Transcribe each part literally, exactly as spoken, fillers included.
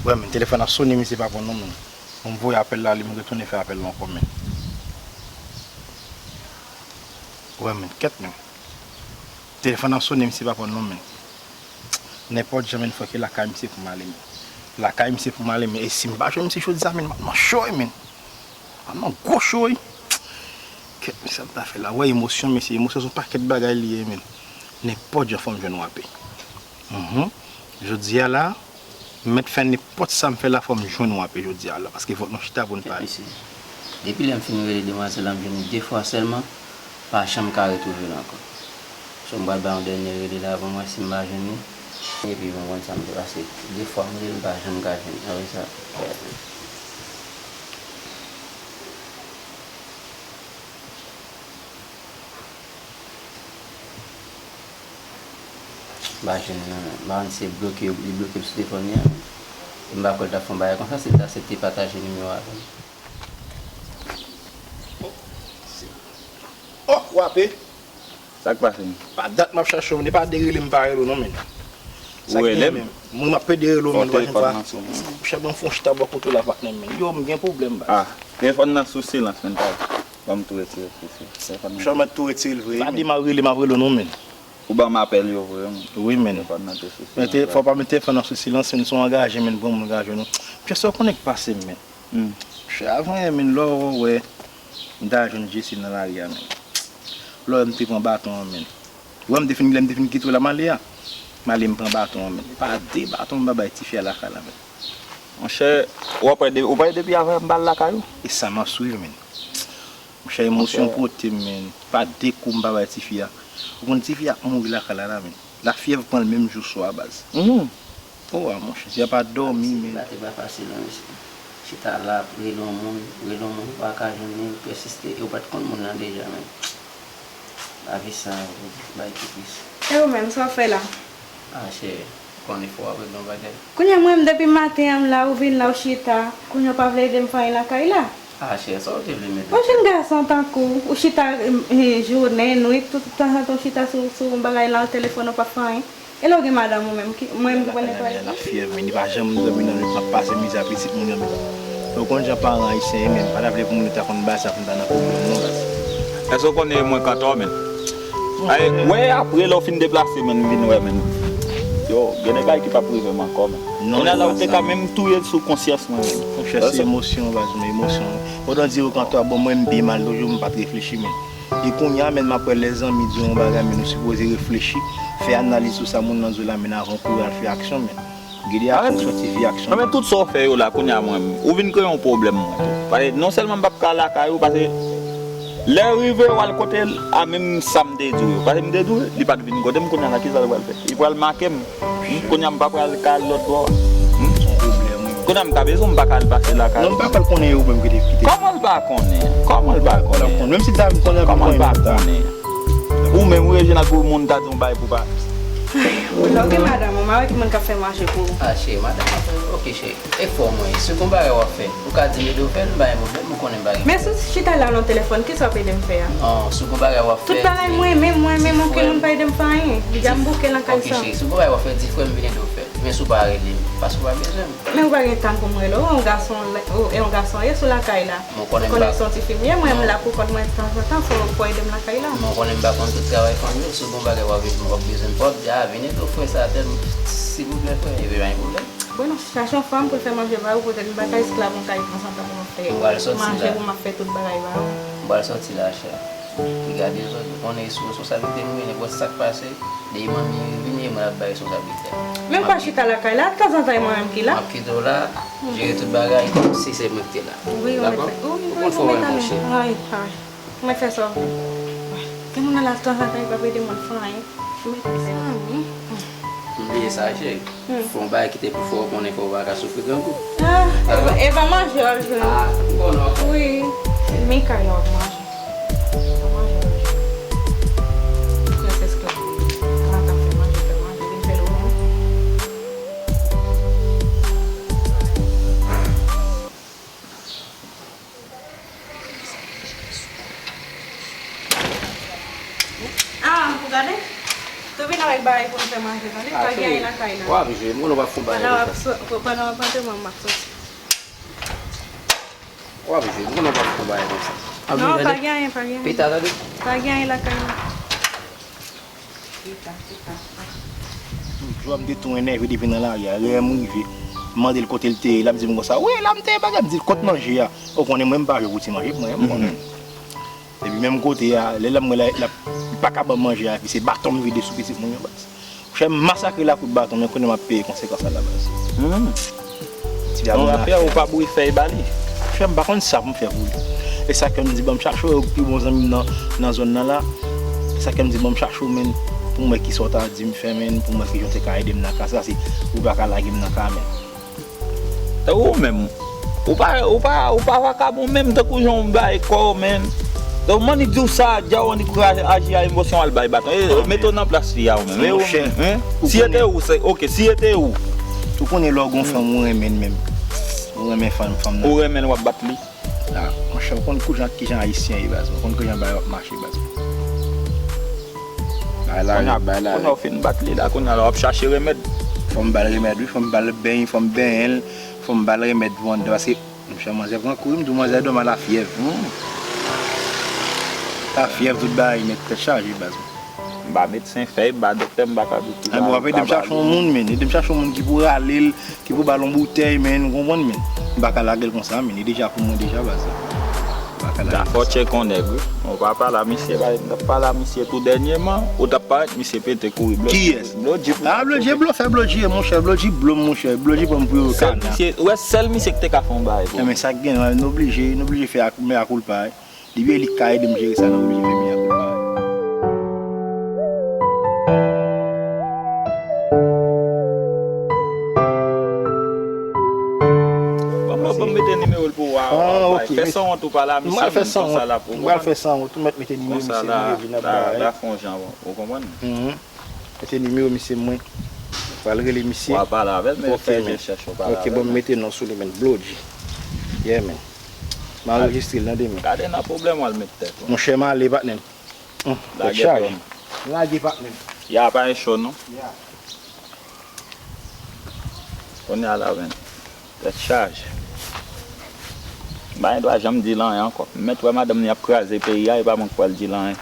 Wè, men, telefòn ap sone, misye pa pran non, men. Bon, m voye apèl la, li m retounen fè apèl la ankò, men. Wè, men, kèt, men. Telefòn ap sone, misye pa pran non, men. Nenpòt jan, men, fòk e lakay misye pou m ale, men. Lakay misye pou m ale, men. E si m pa jwenn misye jodi a, men, m ap nan cho, men. M ap nan gwo cho, wi. Kèt, men, sa m ta fè la. Wè, emosyon, mesye, emosyon se yon pakèt bagay li ye, men. Nenpòt jan, fò m jwenn W A P. Mhm. Jodi a la, m mèt fè nenpòt sa m fè la, fò m jwenn W A P jodi a la, paske fòk nou chita pou n pale. Mesye, depi lè m fin rele demwazèl la, m jwenn li de fwa sèlman, pa janm ka retwouve l ankò. So, m pral bay yon dènye rele la pou m wè si m pa jwenn li, epi m konn sa m fè, paske de fwa m rele l, m pa janm ka jwenn li. Apre sa, M pa jwenn li non, men. M pa konn si se bloke, li bloke m sou telefòn li a. M pa kwè l t ap fè yon bagay konsa si l t aksepte pataje nimewo a avè m. Oh, W A P. Sa k pase, men? Pa dat m ap chache w, men. E pa de rele m pa rele w non, men. Ou rele m? Mwen, m ap pede rele w, men. Ou pa janm pa. Chè, ban m fè yon chita bò kote w la, patnè m, men. Yo, m gen pwoblèm, baz. Ah, telefòn nan sou silans, men. Ban m tou retire l sou silans. Telefòn nan. Chè, mwen tou retire l vre. Pa di m ap rele, m ap rele w non, men. Ou ban m apèl yo vre, wi. Wi, men. Telefòn nan te sou silans. Men te, fò pa met telefòn nan sou silans, men, se yon angaje, men, granmoun angaje, non. Chè, sa w konnen k pase m, men. Hmm. Chè, avan yè, men, lè w wè, m ta jwenn Jesi nan lari a, men. Lè w wè m te pran baton an, men. Ou wè m te fin, lè m te fin kite w la, m ale a. M ale, m pran baton an, men. E pa de baton m pa bay tifi a lakay la, men. Monchè, w ap wè de, ou pa wè depi avan m pa al lakay ou? E sa m ap swiv, men. Monchè, emosyon pote m, men. Pa de kou m pa bay tifi a. Ou konn tifi a ap mouri lakay la, la, men. Lafyèv pran l menm jou swa, baz. Mhm. Oh, a, monchè, tifi a pa dòmi, men. Bagay te pa fasil, non, mesye. Chita la, rele yon moun, rele yon moun, ou pa ka jwenn li, ou pèsiste, e ou pa t konn moun nan deja, men. Lavi sa, bagay ki tris. E ou menm, sa w fè la? Ah, cheri, ou konnen fò w ap regle yon bagay. Kounye a, mwen menm, depi maten an, m la, ou vin la, ou chita. Kounye a, ou pa vle ede m fè anyen lakay la. Ah, cheri, sa w te vle m ede w fè? Yon jenn gason tankou w, ou chita, eh, jounen, nwit, tout, tout tanzantan ou chita sou, sou yon bagay la, telefòn, ou pa fè anyen. E lè w gen madanm ou menm, ki, mwen menm ki pral netwaye? Lafyèv, men li pa janm dòmi nan nwit, m ap pase mizè a pitit moun yo, men. Ou konn jan paran ayisyen ye, men m pa ta vle pou moun yo ta konn bagay sa pou m ta nan pwoblèm, non, baz. Èske w konnen mwen kanntò, men? Ay, wè, apre, lè w fin deplase, men, m vin wè, men. Yo, gen de bagay ki p ap rive m ankò, men. Non, kounye a la, ou te ka menm touye l sou konsyans mwen, men. Monchè, se emosyon, baz, men emosyon. Otan di yo kanntò, bon, mwen, m pi mal toujou, m pa t reflechi, men. E kounye a, men, m ap wè lè zanmi di w yon bagay, men, ou sipoze reflechi, fè analiz sou sa moun nan di w la, men, avan w kouri al fè aksyon, men. Gide aksyon, soti vye aksyon. Men tout sa w fè yo la, kounye a mwen, ou vin kreye yon pwoblèm mwen tou. Paske non sèlman m p ap ka lakay ou, paske lè rive w al kote l, a menm sa m te di w yo. Paske m te di w, li pa t vin kote m, kounye a la, kisa l pral fè? Li pral make m. Hmm? Kounye a m pa pral ka al lòt bò. Hmm? Kounye a m ka bezwen, m pa ka al pase lakay ou. Non, m pa pral konnen yo menm ki te kite. Kòman l pa konnen? Kòman l pa konnen? Menm si l ta vin konnen, kòman l pa konnen? Ou menm, ou Reginald, pou moun ta di yon bagay pou pa. Lè w gen madanm ou, mari ki moun k ap fè manje pou ou? Ah, cheri, madanm mwen, ok, cheri. E fò mwen, si w gen yon bagay w ap fè, ou ka di m ede w fè l, m pa gen pwoblèm, ou konnen m pa gen pwoblèm. Men si w chita la nan telefòn, kisa w ap ede m fè a? Non, si w gen yon bagay w ap fè, tout bagay mwen menm, mwen menm, okenn moun pa ede m fè anyen. Dja m bouke nan kay sa. Ok, cheri, si w gen yon bagay w ap fè, di frè m vin ede w fè l. Men si w pa rele m, paske w pa bezwen m. Men ou pa gen tan pou m rele w, yon gason, yon gason ye sou lakay la. Ou konnen se yon ti fi m ye, mwen m la pou kont mwen tanzantan, fò, fò ede m lakay la. Men ou konnen m pa konn tout travay fanmi w, si w gen yon bagay w ap, w ap bezwen m, w ap di, a, vin ede w frè sa, tèl, silvouplè frè, epi pa gen pwoblèm. Bon, non, chache yon fanm pou l fè manje ba ou, poutèt m pa ka esklav yon kay tanzantan pou m ap fè manje, pou m ap fè tout bagay ba ou. M pral sòti la, chè. Epi gade zòt, ou konnen sou responsablite m, wi, nenpòt sa k pase, depi manmi vini, e mwen ap bay responsablite a. Men m pa chita lakay la, tanzantan e mwen menm ki la. M ap kite w la, jere tout bagay, kòmsi se mwen ki te la. Wi, ou mèt fè. Wi, wi, ou mèt ale. Ay, ay. Ou mèt fè sa w vle. Gen moun nan la, tanzantan, yo p ap ede moun fè anyen. Ou mèt fè. M bliye sa, cheri. Fè yon bagay ki te pou fè w konnen ke w pa ka soufri grangou. Ah, e pa manje w ap jwenn. Ah, m konnen w ap. Wi. Mika, yo ap manje. Manje w ap jwenn. Prensès Clara. Clara t ap fè manje, fè manje, vin fè l ou menm. Ah, pou gade? Tou vin avèk Bagay pou n fè manje, tande? Pa gen anyen lakay la. W ap jwe, m konnen w p ap fè bagay konsa. Pandan w ap antre, mwen, m ap soti. W ap jwe, m konnen w p ap fè bagay konsa. Non, pa gen anyen, pa gen anyen. Pita, tande? Pa gen anyen lakay la. Pita, pita. Jou a m te tou enève depi nan lari a. Lè m rive, m mande l kote l te ye, l ap di m konsa, "Wi, la m te ye bagay." M di l, "Kot manje a?" Ou konnen mwen, m pa jwe pou ti manje pou mwen, m konnen. Epi menm kote a, lè l ap mwen la, l ap, li pa ka ban m manje a, epi se baton m vide sou pitit moun yo, baz. Monchè, m masakre l ak kout baton, men kounye a m ap peye konsekans sa la, baz. Ti gason la fè, ou pa boure fèy ba li. Monchè, m pa konn sa pou m fè pou li. E sa k fè m di, "Ban m chache yon pi bon zanmi m nan, nan zòn nan la." E sa k fè m di, "Ban m chache w, menn, pou m wè kisa w ta di m fè, menn, pou m wè kijan w te ka ede m nan ka sa, si ou pa ka lage m nan ka, menn." Tankou ou menm, ou pa, ou pa, ou pa vakabon menm tankou jan w bay kò w, menm. Donk, m annik di w sa, dja w annik aji a emosyon al bay baton. E, e, mete w nan plas fi a ou menm. E ou, monchè, hein? Si e te ou, se, ok, si e te ou. Ou konnen lè w gon fanm ou renmen l menm. Ou renmen fanm, fanm nan. Ou renmen l, w ap bat li. Ah, monchè, ou konn kijan, kijan ayisyen ye, baz. Ou konn kijan bagay yo ap mache, baz. Bay la, bay la. Kounye a w fin bat li la, kounye a la w ap chache remèd. Fò m ba l remèd, wi. Fò m ba l beny, fò m benyen l, fò m ba l remèd pou anndan. Paske, monchè, manzè pran kou, wi, m di w manzè dòmi a lafyèv. Hmm. Lafyèv, tout bagay nèt, tèt chaje, baz. M pa medsen, fèy, m pa doktè, m pa ka di w ki bagay. Anben, w ap ede m chache yon moun, men. Ede m chache yon moun ki pou rale l, ki pou ba l yon boutèy, men, ou konprann, men. M pa ka lage l konsa, men. Li deja pou mwen deja, baz. M pa ka lage l konsa. Gafò tchèk yon nèg, wi. Ou pa pale a misye, pa, m t ap pale a misye tou dènyèman, ou t ap parèt, misye pete kouri, Blodji. Kiyès? Blodji pou... Ah, Blodji, blofè, Blodji, monchè, Blodji blòm, monchè, Blodji pran m pou yo kana. Sèl misye, ou wè, sèl misye ki te ka fè yon bagay pou mwen. Men sa k gen, nou oblije, nou oblije fè ak, mea culpa, wi. Depi e li k ka ede m jere sa, nou oblije fè mea culpa, wi. Ban m, ban m mete nimewo l pou w a, a, a, fè sanwont ou pale a misye, menm konsa l ap, ou konprann? M pral fè sanwont, ou mèt mete nimewo misye, nimewo vin ap bay. Konsa la, la fè yon jan, ou konprann? Mete nimewo misye mwen. Pral rele misye. W a pale avè l, men fè rechèch ou pale avè l. Ok, bon, m mete non sou li, men Blodji. Yeah, man. M anrejistre l nan demen. Gade nan pwoblèm w al met tèt ou. Monchè, m ale, patnè m. Hum, tèt chaje. Lage, patnè m. Ya pa e cho, non? Ya. Kounye a la, men. Tèt chaje. M pa gen dwa janm di l anyen ankò. M mèt wè madanm li ap kraze peyi a, e pa mwen k pral di l anyen.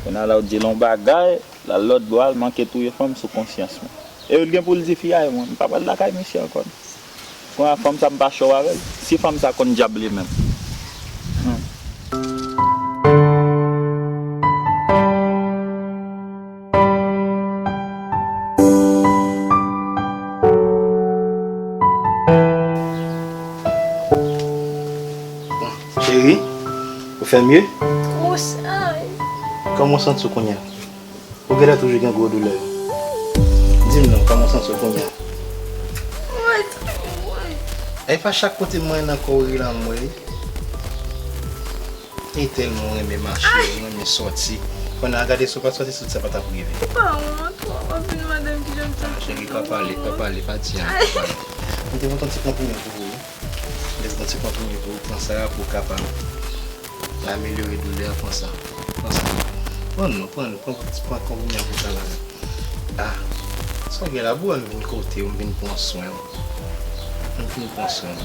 Kounye a la, ou di l yon bagay, l al lòt bò a, l manke touye fanm sou konsyans mwen. E l gen pou l di fi a e mwen. M pa pral lakay misye ankò, non. Kounye a, fanm sa, m pa cho avè l. Si fanm sa konn dyab li menm. Hmm. Bon, cheri, ou fè mye? Kòman w santi w kounye a? Ou genlè toujou gen gwo doulè yo. Di m non, kòman w santi w kounye a? Mwen santi mwen. E pa chak kote mwen nan kò w ri lanmou wi. E tèlman w renmen mache, w renmen sòti. Kounye a gade si w pa t sòti, tout sa pa t ap rive. Ou pa wont, w ap vin mande m kijan m santi m. Ah, cheri, pa pale, pa pale, pa di anyen, pa pale. Mwen te kontan ti konpliman pou ou wi. Mwen te kontan ti konpliman pou ou, pran sa pou w kapab amelyore doulè a, pran sa. Pran sa. Pran non, pran, pran, pran konpliman pou sa la. Ah, sa w gen la, bro, m vin kote w, m vin pran swen w. M vin pran swen w.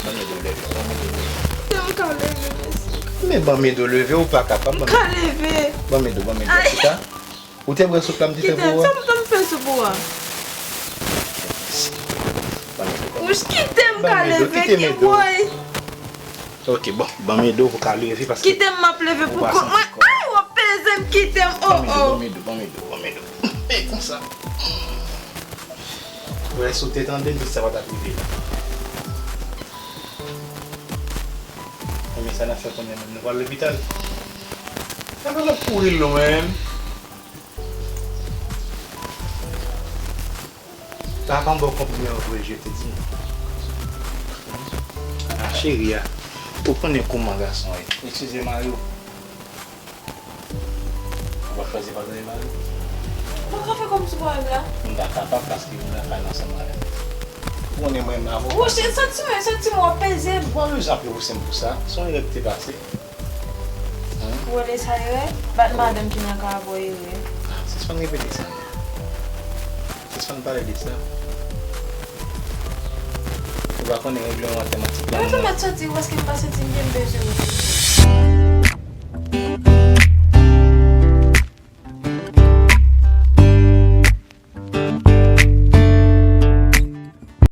Ban m ede w leve, ban m ede w leve. M ka leve, mèsi. Men ban m ede w leve, ou pa kapab. M ka leve. Ban m ede w, ban m ede w. Ay. Chita. Ou te bwè soup la m te fè pou ou a? Kite m, sa m, sa m fè soup ou a? Ban m ede w. Wouch, kite m, ka leve, ki woy. Ok, bon, ban m ede w pou w ka leve, paske... Kite m, m ap leve pou kont mwen. Ay, w ap peze m, kite m, oh, oh. Ban m ede w, ban m ede w, ban m ede w. E konsa. Wè, si w te tande m, tout sa pa t ap rive la. Ebyen, sa n ap fè kounye a menm? Nou pral lopital? Sa pa n ap kouri lwen. Papa m ba w konpliman pou l jete di m. Ah, cheri a, ou konnen kouman gason ye. Eskize Mario. Ou pa chwazi pa gade Mario? Mwen ka fè kòmsi ou pa wè m la? M ta kapab paske m nan kay la ansanm avè m. Ou konnen mwen renmen avè w. Wouch, santi mwen, santi mwen w ap peze m. Ou pa bezwen ap pouse m pou sa. Se yon erè ki te pase. Hein? Ou rele sa erè? Bat madanm ki nan kay la pou erè. Sispann repete sa. Sispann pale de sa. Ou pa konnen regleman matematik la. Mwen fè mèt soti ou paske m pa santi m byen, m bezwen reflechi.